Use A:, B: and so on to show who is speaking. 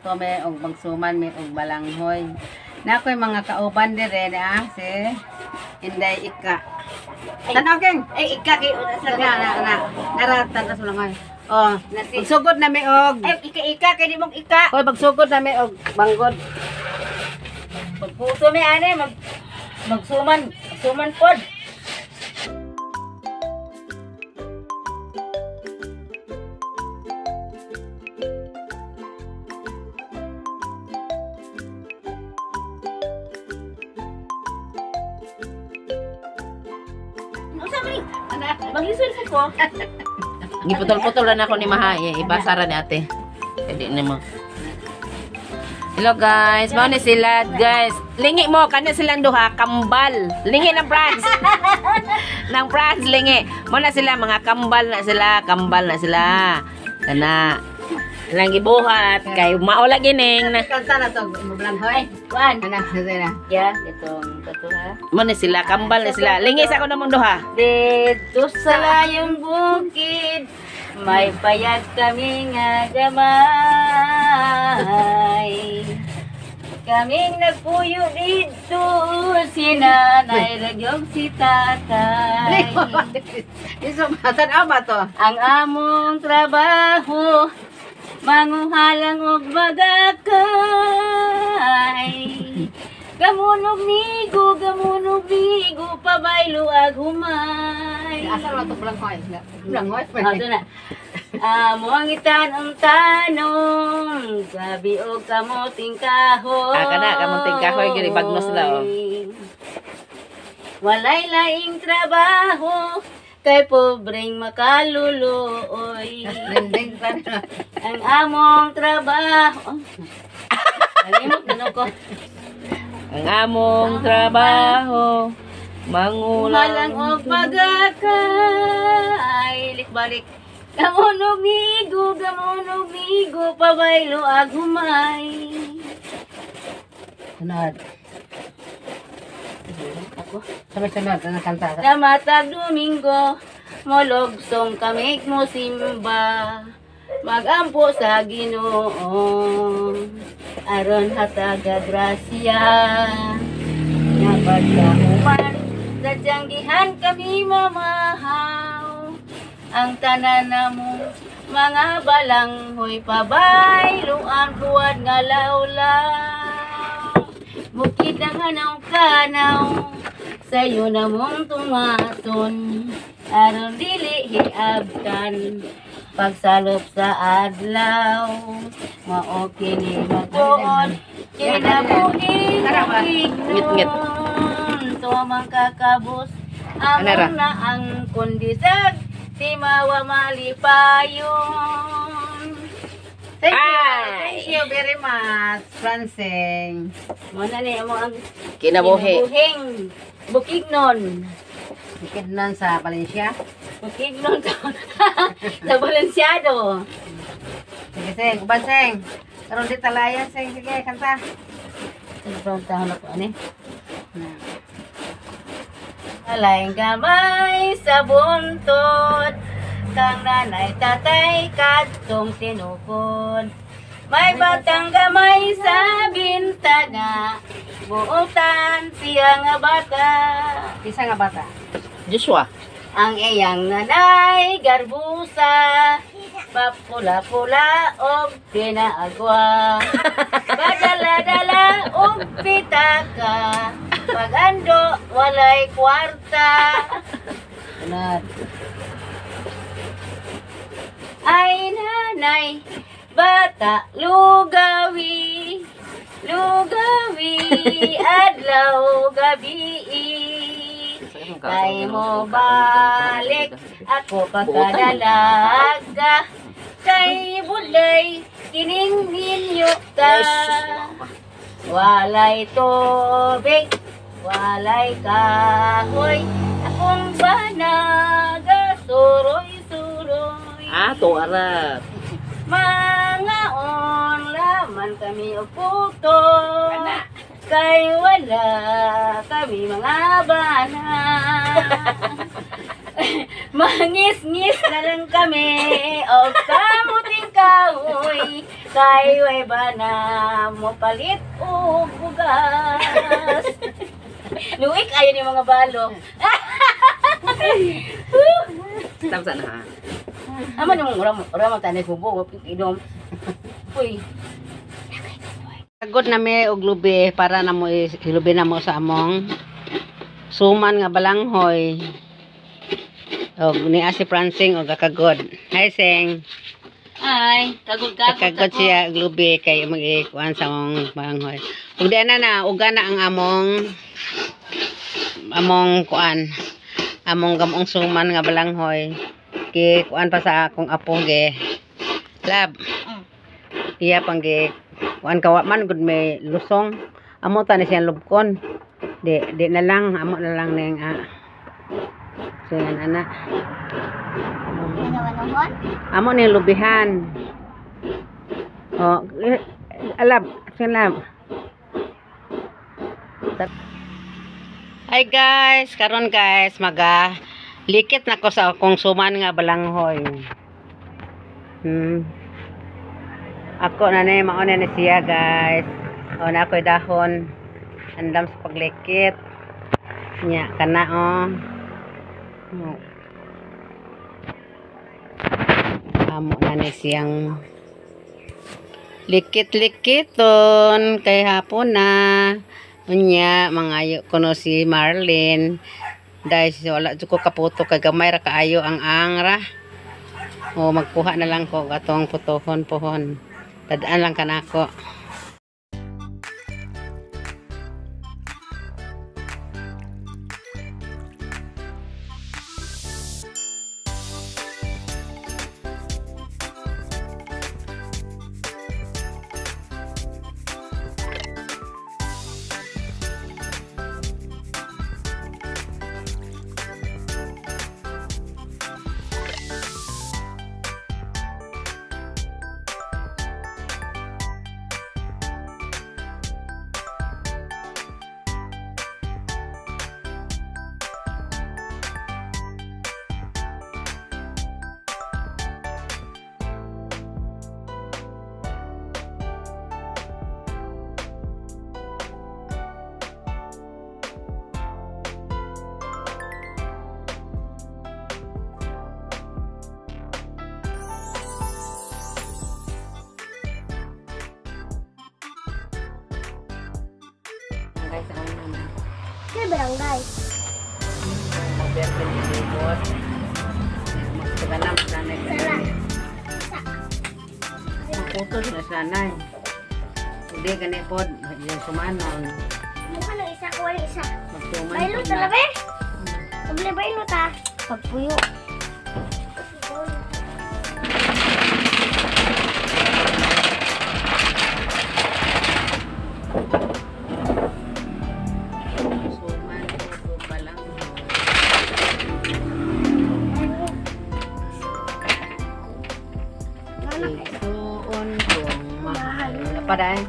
A: Magputo me og magsuman me og balanghoy. Na ako'y mga kauban dire na si Inday Ika. Tanaw king.
B: Ay, ika kay una sa
A: Na na na. Nara tanas balanghoy. Oh,
B: Nasi.
A: magsugod na mi og.
B: Ay, ika ika kay di mong ika.
A: Hoy, magsugod na mi og banggod.
B: Magputo mi ani magsuman, suman pod. Unsa man ni? Maglisod sa ko.
C: Giputol-putol na ako ni Maha. Eh, ibasara ni ate. Hindi ni mo. Hello guys, mao ni sila guys. Lingi mo kani silang duha kambal. Lingi ng France. Ng France lingi. Mo na sila mga kambal na sila, kambal na sila. Kana. Ilang gibuhat kay mao lagi ning na.
A: Kanta na to balanghoy.
B: Kuan.
A: Ana, sige na.
B: Ya, itong kato ha.
C: Mo ni sila kambal na sila. Lingi sa ko namong duha.
B: Dito sa layong bukid, may payag kami nga gamay. Kaming nagpuyo dito, si nanay ragyog si tatay.
A: Iso tanaw ba to?
B: Ang among trabaho, manguhalang og bagakay. Gamunog nigo, pabaylo ag humay.
A: Asa ra to balanghoy? Balanghoy.
B: Ah, doon na. Amo ang itanong tanong, gabi o kamuting kahoy.
C: Ah, kana, kamuting kahoy, gini, bagnos sila, oh.
B: Walay laing trabaho, kay pobreng makaluluoy.
A: Ding pa na.
B: Ang among trabaho. Nalimot na ko.
C: Ang among trabaho
B: Malang
C: mangulang
B: og pagakay. Balik-balik. Gamunog nigo, pabaylo ag humay.
A: Sunod.
B: Ako.
A: Sunod-sunod na kanta.
B: Sa matag Domingo, mologsong kami mo simba. Magampo sa Ginoo, aron hataga grasya. Nga pagkahuman, sadyang gihan kami mamahaw. Ang tanan namong mga balanghoy pabayloan buwan nga lawlaw. Bukid ang hanaw kanaw, sayo na mong tungaton, aron dili hiabtan. Pagsalop sa adlaw, mao kini matuon, kinabuhi
C: Ngit-ngit.
B: Tumang kakabos,
C: Anara.
B: among na ang kundisag, si mawa malipayon.
A: Thank you.
C: Ay.
A: Thank you very much, Francing.
B: Muna ni mo ang
C: Kinabuhi.
B: kinabuhing Bukidnon.
A: Bukidnon sa Valencia.
B: Bukidnon sa Balenciado.
A: Sige, sing. Uban, sing. Karon di talayan, sing. Sige, kanta.
B: Ano pa ang taon ako, ani?
A: Na.
B: Alay gamay sa buntot, kang nanay tatay kadtong tinukod. May batang gamay sa bintana, buotan siya nga bata.
A: Isa nga bata.
C: Joshua.
B: Ang iyang nanay garbusa, papula-pula og pinaagwa. Padala-dala og pitaka, pagando walay kwarta.
A: Sunod.
B: Ay nanay, bata lugawi, lugawi adlaw gabi. Kay mo balik ako pagkadalaga, kay bulay kining ninyo ta. Walay tubig, walay kahoy, akong banaga suroy-suroy.
C: Ah, to ara.
B: Mga laman kami og puto, kay wala kami mga bana. Mangis-ngis na lang kami og kamuting kahoy. Kay way bana mo palit og bugas. Luik ayo ni mga balo.
C: Tapos na ha.
B: Amo nung ura ura man tanay hubo inom. Uy.
A: Kagod na mi og lubi para na mo hilubi na mo sa among suman nga balanghoy. Og niya si Francing og kagod. Hi Sing.
B: Ay, kagod-kagod.
A: Kagod siya og lubi kay mag-ikuan sa among balanghoy. Ug di na na uga na ang among among kuan. Among gamong suman nga balanghoy. Gi kuan pa sa akong apo ge. Lab. Iya pang gi kuan kawa man gud may lusong. Amo ta ni siyang lubkon. Di di na lang amo na lang ning ah. So yan ana. Amo ni lubihan. Oh, eh, alab, sinab. Hi guys, karon guys maga likit na ko sa akong suman nga balanghoy. Ako na ni mao na ni siya guys. O na ako'y dahon. Andam sa paglikit. Nya kana oh. Oh. Amo na ni siyang likit-likiton kay hapon na. Unya mangayo kuno si Marlene. Dahil wala jud ko kaputo kay gamay ra kaayo ang angra. O magkuha na lang ko atong putohon pohon. Tadaan lang kanako. Guys, ang naman.
D: Kaya barangay.
A: Magberte ni libot. Magtaganam sanay. Maputo na sanay. Hindi gani pod yung sumanon.
D: Mukha ng isa, kuha ng isa.
A: Magtuman
D: Bailo
A: pod na.
D: talaga eh. Sabli bailo ta. Pagpuyo.
A: Suman pod balanghoy. Isuon kong mahal. Wala pa dahil.